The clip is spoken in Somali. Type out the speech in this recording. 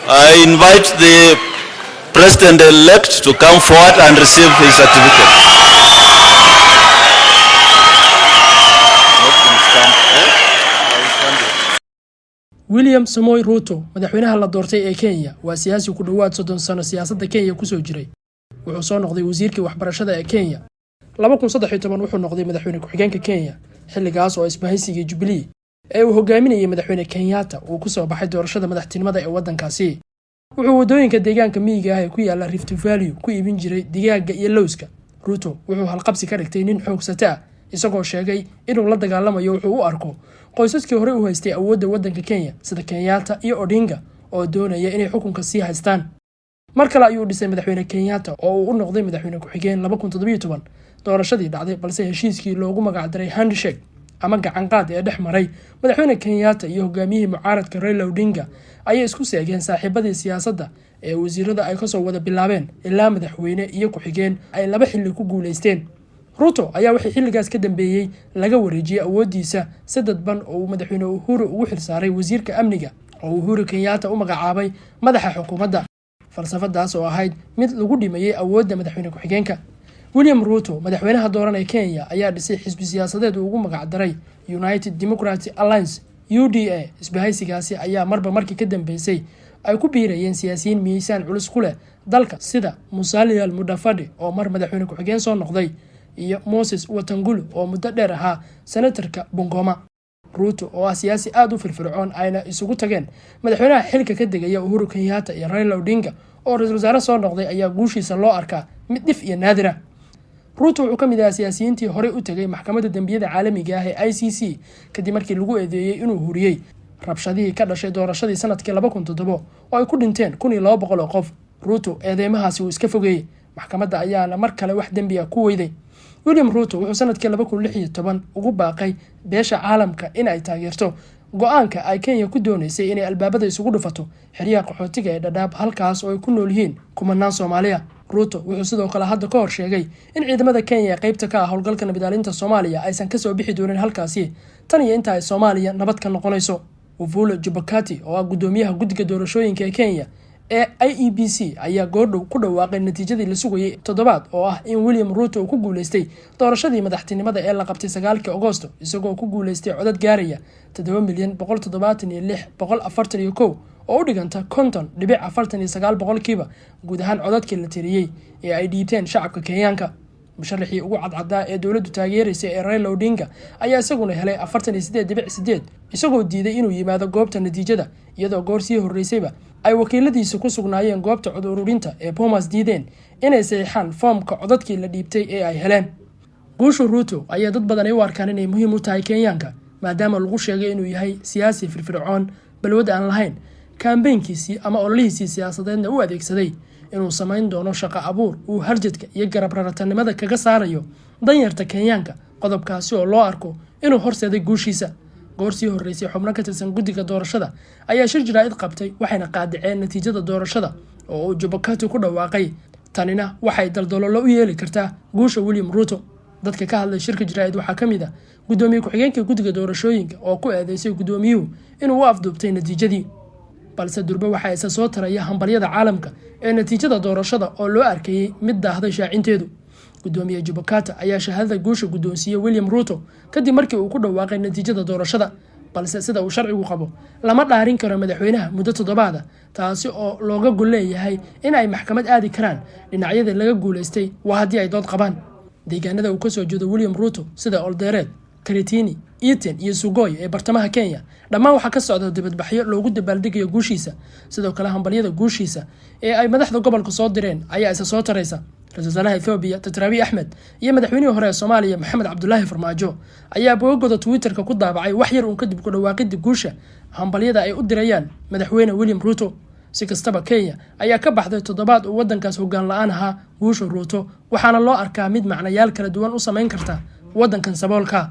I invite the president-elect to come forward and receive his certificate. William Samoei Ruto, madaxweynaha la doortay ee Kenya, waa siyaasi ku dhowaad 30 sano siyaasadda Kenya kusoo jiray. Wuxuu soo noqday wasiirkii waxbarashada ee Kenya. 2013 wuxuu noqday madaxweyne ku-xigeenka Kenya, xilligaas oo isbahaysigii Jubilee ee uu hogaaminayay madaxweyne Kenyatta uu kusoo baxay doorashada madaxtinimada ee waddankaasi. Wuxuu waddooyinka deegaanka miyiga ah ee ku yaala Rift Valley ku iibin jiray digaaga iyo lowska. Ruto wuxuu halqabsi ka dhigtay nin xoogsata ah, isagoo sheegay inuu la dagaalamayo wuxuu u arko qoysaskii horey u haystay awoodda waddanka Kenya, sida Kenyatta iyo Odinga, oo doonaya inay xukunka sii haystaan. Mar kale ayuu dhisay madaxweyne Kenyatta oo uu u noqday madaxweyne ku-xigeen 2017 doorashadii dhacday, balse heshiiskii loogu magacdaray handshake ama gacanqaad ee dhex maray madaxweyne Kenyatta iyo hogaamiyihii mucaaradka Raila Odinga ayay isku seegeen saaxiibadii siyaasadda ee wasiirada ay kasoo wada bilaabeen ilaa madaxweyne iyo ku-xigeen ay laba xilli ku guuleysteen. Ruto ayaa waxay xilligaas ka dambeeyey laga wareejiyey awooddiisa si dadban oo uu madaxweyne Uhuru ugu xilsaaray wasiirka amniga, oo Uhuru Kenyatta u magacaabay madaxa xukuumadda, falsafadaas oo ahayd mid lagu dhimayay awoodda madaxweyne ku-xigeenka. William Ruto, madaxweynaha dooran ee Kenya, ayaa dhisay xisbi siyaasadeed uu ugu magacdaray United Democratic Alliance, UDA. Isbahaysigaasi ayaa marba markii ka dambeysay ay ku biirayeen siyaasiyiin miisaan culus ku leh dalka, sida Musalia Mudavadi oo mar madaxweyne ku-xigeen soo noqday iyo Moses Wetangula oo muddo dheer ahaa senatarka Bungoma. Ruto oo ah siyaasi aada u firfircoon ayna isugu tageen madaxweynaha xilka ka degaya Uhuru Kenyatta iyo Raila Odinga oo ra-iisul wasaare soo noqday ayaa guushiisa loo arkaa mid dhif iyo naadira. Ruto wuxuu ka mid ahaa siyaasiyiintii horey u tegay Maxkamadda Dembiyada Caalamiga ah ee ICC, kadib markii lagu eedeeyey inuu huriyey rabshadihii ka dhashay doorashadii sanadkii 2007 oo ay ku dhinteen 1200 oo qof. Ruto eedeymahaasi uu iska fogeeyey, maxkamadda ayaana mar kale wax dembi ah ku weyday. William Ruto wuxuu sanadkii 2016 ugu baaqay beesha caalamka in ay taageerto go-aanka ay Kenya ku dooneysay inay albaabada isugu dhufato xeryaha qaxootiga ee Dhadhaab, halkaas oo ay ku nool yihiin kumanaan Soomaaliya. Ruto wuxuu sidoo kale hadda ka hor sheegay in ciidamada Kenya ee qeybta ka ah howlgalka nabadilaalinta Soomaaliya aysan kasoo bixi doonin halkaasi tan iyo inta ay Soomaaliya nabad ka noqonayso. Wafula Chebukati oo ah guddoomiyaha guddiga doorashooyinka ee Kenya ee IEBC ayaa goordhow ku dhawaaqay natiijadii la sugayay toddobaad, oo ah in William Ruto uu ku guuleystay doorashadii madaxtinimada ee la qabtay 9-kii Agosto, isagoo ku guuleystay codad gaaraya 7,176,141, oo u dhiganta 50.49% guud ahaan codadkii la tiriyey ee ay dhiibteen shacabka Kenyaanka. Musharaxii ugu cadcadaa ee dowladdu taageeraysay ee Raila Odinga ayaa isaguna helay 48.8, isagoo diiday inuu yimaado goobta natiijada, iyadoo goor sii horreysayba ay wakiiladiisa ku sugnaayeen goobta cod ururinta ee Bomas diideen inay saxiixaan foomka codadkii la dhiibtay ee ay heleen. Guusha Ruto ayaa dad badan ay u arkaan inay muhiim u tahay Kenyaanka, maadaama lagu sheegay inuu yahay siyaasi firfircoon, balwad aan lahayn, kaambeynkiisii ama ololihiisii siyaasadeedna u adeegsaday inuu samayn doono shaqo abuur uu harjadka iyo garab raratanimada kaga saarayo danyarta Kenyaanka, qodobkaasi oo loo arko inuu horseeday guushiisa. Goor sii horreysay, xubno ka tirsan guddiga doorashada ayaa shir jaraa'id qabtay, waxayna qaadaceen natiijada doorashada oo uu Chebukati ku dhawaaqay. Tanina waxay daldaloolo u yeeli kartaa guusha William Ruto. Dadka ka hadlay shirka jaraa'id waxaa ka mid ah guddoomiye ku-xigeenka guddiga doorashooyinka oo ku eedeysay guddoomiyuhu inuu u afduubtay natiijadii. Balse durbe waxaa isa soo taraya hambalyada caalamka ee natiijada doorashada oo loo arkayey mid daahday shaacinteedu. Gudoomiye Chebukati ayaa shahaadada guusha guddoonsiiyey William Ruto kadib markii uu ku dhawaaqay natiijada doorashada, balse sida uu sharcigu qabo lama dhaarin karo madaxweynaha muddo toddobaada, taasi oo looga gol leeyahay in ay maxkamad aadi karaan dhinacyada laga guulaystay, waa haddii ay dood qabaan. Deegaanada uu kasoo jeedo William Ruto, sida Eldoret, Karatina, Iten iyo Sugoi ee bartamaha Kenya, dhammaan waxaa ka socda dibadbaxyo loogu dabaaldegayo guushiisa. Sidoo kale hambalyada guushiisa ee ay madaxda gobolka soo direen ayaa isa soo taraysa. Ra-isul wasaaraha Ethoobiya Doctor Abiy Axmed iyo madaxweynihii hore ee Soomaaliya Maxamed Cabdulaahi Farmaajo ayaa bogagooda Twitterka ku daabacay wax yar uun kadib ku dhawaaqida guusha hambalyada ay u dirayaan madaxweyne William Ruto. Si kastaba, Kenya ayaa ka baxday toddobaad uu wadankaas hoggaan la-aan ahaa. Guusha Ruto waxaana loo arkaa mid macnayaal kala duwan u sameyn karta wadankan saboolka.